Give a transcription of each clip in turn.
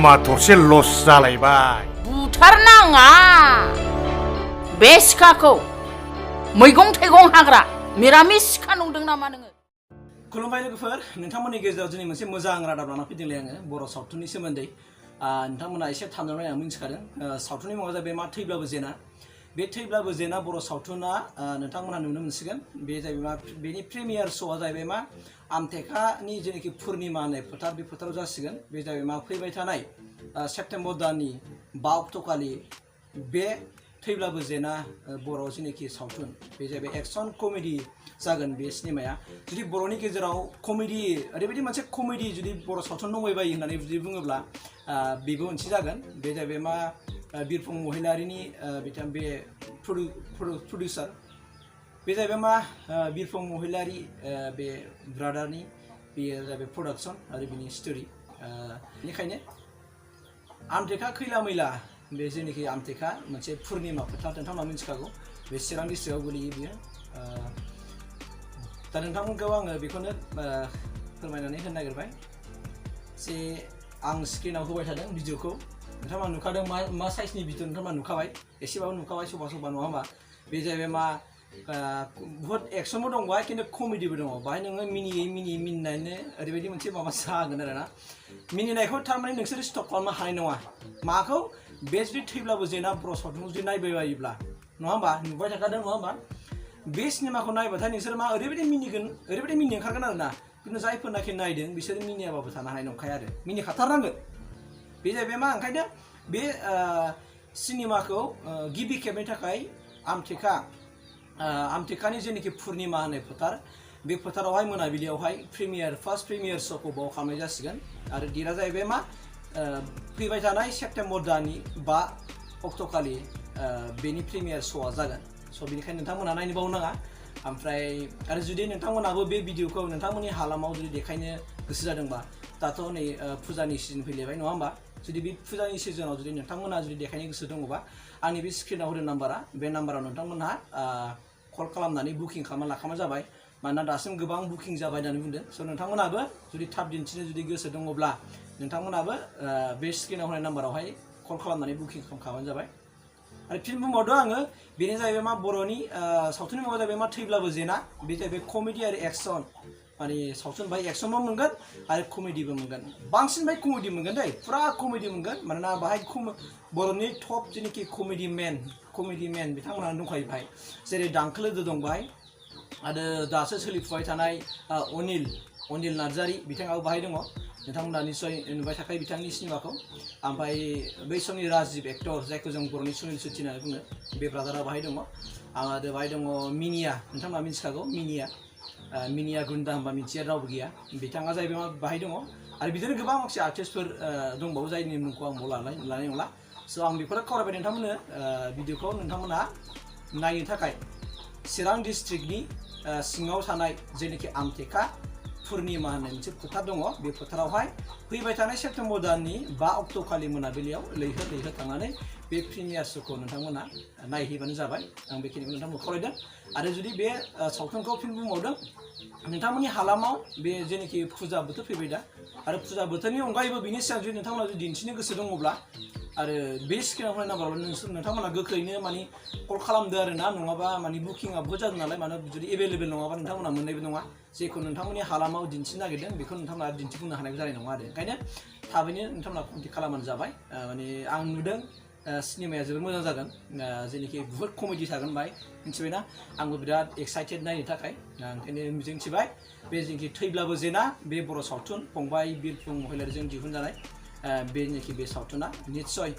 बमा थरसे लस जालायबाय बुथारनाङा बे सिखाखौ मैगं थाइगं हाग्रा मिरामिस सिखा नंदों नामा नोङो खुलुमबाय लोगोफोर नोंथांमोननि गेजेराव दिनै मोनसे मोजां रादाब लाना फैदोंलै आङो बर' सावथुननि सोमोन्दै नोंथांमोना एसे थामनानै आं मिथिखादों सावथुननि मुङा जाबाय मा थैब्लाबो जेना बे थैब्लाबो जेना बर' सावथुना नोंथांमोना नुनो मोनसिगोन बे जाहैबाय मा बेनि प्रिमियार श'आ जाहैबाय मा आमटेकानि जेनाखि पुर्निमा होननाय फोथार बे फोथाराव जासिगोन बे जाहैबाय मा फैबाय थानाय सेप्तेम्बर दाननि 5 अक्ट'खालि बे थैब्लाबो जेना बर' जेनाखि सावथुन बे जाहैबाय एक्सन कमेडि जागोन बे सिनेमाया जुदि बर'नि गेजेराव कमेडि ओरैबायदि मोनसे कमेडि जुदि बर' सावथुन दंबायबायो होननानै जुदि बुङोब्ला बेबो मोनसे जागोन बे जाहैबाय मा बिरफुं महिलारिनि बिथां बे प्रडिउसार बे जाहैबाय मा बिरफुं महिलारि बे ब्रादारनि बेयो जाहैबाय प्रडाक्सन आरो बिनि स्ट'रि बेनिखायनो आमटेका खैला मैला बे जेनाखि आमटेका मोनसे पुर्निमा फोथार नोंथांमोना मिथिखागौ बे चिरां डिस्ट्रिक्टआव गोलैयो बियो दा नोंथांमोनखौ आङो बेखौनो फोरमायनानै होनो नागिरबाय जे आं स्क्रिनाव होबाय थादों भिडिअखौ नोंथांमोना नुखादों मा साइजनि भिडिअ नोंथांमोना नुखाबाय एसेबाबो नुखाबाय सोरबा सोरबा नङा होमबा बे जाहैबाय मा बुहुत एक्सनबो दं बाहाय खिन्थु कमेडिबो दङ बाहाय नोङो मिनिनायनो ओरैबायदि मोनसे माबा जागोन आरो ना मिनिनायखौ थारमाने नोंसोर स्टप खालामनो हानाय नङा माखौ बे जुदि थैब्लाबो जेना बर' सावथुनखौ जुदि नायबाय बायोब्ला नङा होमबा नुबाय थाखादों नङा होमबा बे सिनेमाखौ नायबाथाय नोंसोर मा ओरैबायदि मिनिगोन ओरैबायदि मिनि ओंखारगोन आरो ना खिन्थु जायफोरनाखि नायदों बिसोर मिनियाबाबो थानो हानाय नंखाया आरो मिनिखाथारनांगोन बे जाहैबाय मा ओंखायनो बे सिनेमाखौ गिबि खेबनि थाखाय आमटेकानि जेनाखि पुर्निमा होननाय फोथार बे फोथारावहाय मोनाबिलियावहाय फार्स्ट प्रिमियार श'खौ बाव खालामनाय जासिगोन आरो डेटआ जाहैबाय मा फैबाय थानाय सेप्तेम्बर दाननि 5 अक्ट'खालि बेनि प्रिमियार श'आ जागोन स' बेनिखायनो नोंथांमोना नायनो बावनो नाङा ओमफ्राय आरो जुदि नोंथांमोनाबो बे भिडिअखौ नोंथांमोननि हालामाव जुदि देखायनो गोसो जादोंबा दाथ' नै फुजानि सिजन फैलायबाय नङा होमबा जुदि बे फुजानि सिजनाव जुदि नोंथांमोना जुदि देखायनो गोसो दङबा आंनि बे स्क्रिनाव होदों नाम्बारा बे नाम्बाराव नोंथांमोनहा कल खालामनानै बुकिं खालामना लाखानाय जाबाय मानोना दासिम गोबां बुकिं जाबाय होननानै बुंदों स' नोंथांमोनाबो जुदि थाब दिन्थिनो जुदि गोसो दङब्ला नोंथांमोनाबो बे स्क्रिनाव होनाय नाम्बारावहाय कल खालामनानै बुकिं खालामखाबानो जाबाय आरो फिन बुंबावदों आङो बेनो जाहैबाय मा बर'नि सावथुननि मुङा जाहैबाय मा थैब्लाबो जेना बे जाहैबाय कमेडि आरो एक्सन माने सावथुन बाहाय एक्सनबो मोनगोन आरो कमेडिबो मोनगोन बांसिन बाहाय कमेडि मोनगोन दै फुरा कमेडि मोनगोन मानोना बाहाय बर'नि टप जेनाखि कमेडि मेन बिथांमोनानो दंखायो बाहाय जेरै दांखोलोदो दं बाहाय आरो दासो सोलिफुबाय थानाय अनिल नार्जारि बिथाङाबो बाहाय दङ नोंथांमोना निस्सय नुबाय थाखायो बिथांनि सिनेमाखौ ओमफ्राय बै समनि राजिब एक्टर जायखौ जों बर'नि सुनिल शेट्टी होननानै बुङो बे ब्रादारा बाहाय दङ आरो बाहाय दङ मिनिया नोंथांमोना मिथिखागौ मिनिया गुन्दा होनबा मिथिया रावबो गैया बिथाङा जाहैबाय मा बाहाय दङ आरो बिदिनो गोबां माखासे आर्टिस्टफोर दंबावो जायनि मुंखौ आं लानाय नंला स' आं बेखौनो खावलायबाय नोंथांमोननो भिडिअखौ नोंथांमोना नायनो थाखाय चिरां डिस्ट्रिक्टनि सिङाव थानाय जेनाखि आमटेका पुर्निमा होननाय मोनसे फोथार दङ बे फोथारावहाय फैबाय थानाय सेप्तेम्बर दाननि 5 अक्ट'खालि मोनाबिलियाव लैहोर थांनानै बे प्रिमियार श'खौ नोंथांमोना नायहैबानो जाबाय आं बेखिनिखौ नोंथांमोनखौ खावलायदों आरो जुदि बे सावथुनखौ फिन बुंबावदों नोंथांमोननि हालामाव बे जेनाखि फुजा बोथोर फैबाय दा आरो फुजा बोथोरनि अनगायैबो बिनि सिगां जुदि नोंथांमोना जुदि दिन्थिनो गोसो दङब्ला आरो बे स्क्रिनाव होनाय नाम्बाराव नोंथांमोना गोख्रैनो माने कल खालामदो आरो ना नङाबा माने बुकिंआ बहुत जादों नालाय मानो जुदि एभेलेबेल नङाबा नोंथांमोना मोननायबो नङा जेखौ नोंथांमोननि हालामाव दिन्थिनो नागिरदों बेखौ नोंथांमोना दिन्थिफुंनो हानायबो जानाय नङा आरो ओंखायनो थाबैनो नोंथांमोना कन्टेक्ट खालामबानो जाबाय माने आं नुदों सिनेमाया जोबोद मोजां जागोन जेनाखि बुहुत कमेडि थागोन बाहाय मिथिबायना आंबो बिराद एक्साइटेड नायनो थाखाय ओंखायनो मिजिंथिबाय बे जेनाखि थैब्लाबो जेना बे बर' सावथुन फंबाय बिरफुं महिलारिजों दिहुनजानाय बेनिखि बे सावथुना निस्सय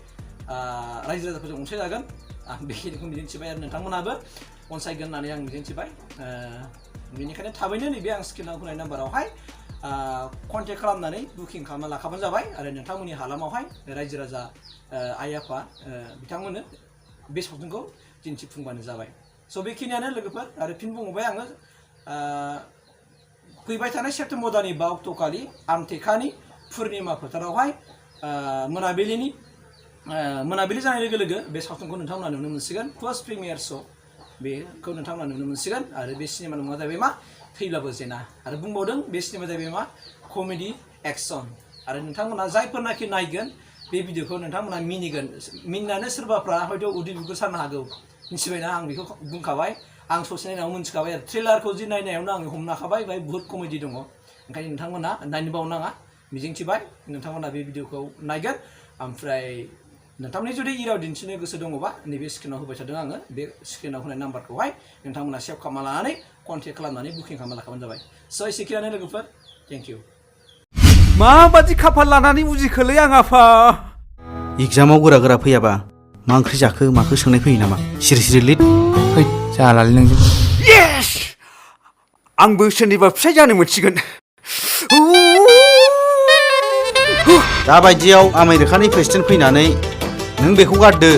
रायजो राजाफोरजों अनसायजागोन आं बेखिनिखौ मिजिंथिबाय आरो नोंथांमोनाबो अनसायगोन होननानै आं मिजिंथिबाय बेनिखायनो थाबैनो नैबे आं स्क्रिनाव होनाय नाम्बारावहाय कन्टेक्ट खालामनानै बुकिं खालामना लाखाबानो जाबाय आरो नोंथांमोननि हालामावहाय रायजो राजा आइ आफा बिथांमोननो बे सावथुनखौ दिन्थिफुंबानो जाबाय स' बेखिनियानो लोगोफोर आरो फिन बुंबाय आङो फैबाय थानाय सेप्तेम्बर दाननि 5 अक्ट'खालि आमटेकानि पुर्निमा फोथारावहाय मोनाबिलि जानाय लोगो लोगो बे सावथुनखौ नोंथांमोना नुनो मोनसिगोन फार्स्ट प्रिमियार श' बेखौ नोंथांमोना नुनो मोनसिगोन आरो बे सिनेमानि मुङा जाहैबाय मा थैब्लाबो जेना आरो बुंबावदों बे सिनेमा जाहैबाय मा कमेडि एक्सन आरो नोंथांमोना जायफोरनाखि नायगोन बे भिडिअखौ नोंथांमोना मिनिगोन मिनिनानै सोरबाफ्रा हयथ' उदै बिगुर सारनो हागौ मिथिबायना आं बेखौ बुंखाबाय आं ससे नायनायाव मोनथिखाबाय आरो ट्रेलारखौ जि नायनायावनो आं हमनो हाखाबाय बाय बुहुत कमेडि दङ ओंखायनो नोंथांमोना नायनो बावनाङा मिजिंथिबाय नोंथांमोना बे भिडिअखौ नायगोन ओमफ्राय नोंथांमोननि जुदि इराव दिन्थिनो गोसो दङबा नैबे स्क्रिनाव होबाय थादों आङो बे स्क्रिनाव होनाय नाम्बारखौहाय नोंथांमोना सेभ खालामना लानानै कन्टेक्ट खालामनानै बुकिं खालामना लाखाबानो जाबाय स' एसेखिनियानो लोगोफोर थेंक इउ माबादि खाफाल लानानै उजिखोलै आं आफा एगजामाव गोरा फैयाबा मा ओंख्रि जाखो माखो सोंनाय फैयो नामा सिरि सिरि लिट फै जालालै नोंजों येस आंबो सोरनिबा फिसाय जानो मोनसिगोन दा बायदियाव आमेरिकानि प्रेसिडेन्ट फैनानै नों बेखौ गारदो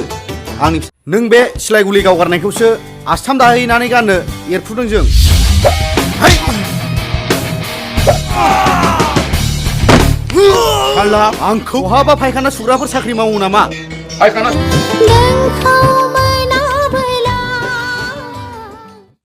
आंनि नों बे सिलाय गुलि गावगारनायखौसो आस्थाम दाहैनानै गाननो एरफुदों जों आंखौ बहाबा फायखाना सुग्राफोर साख्रि मावो नामा फायखाना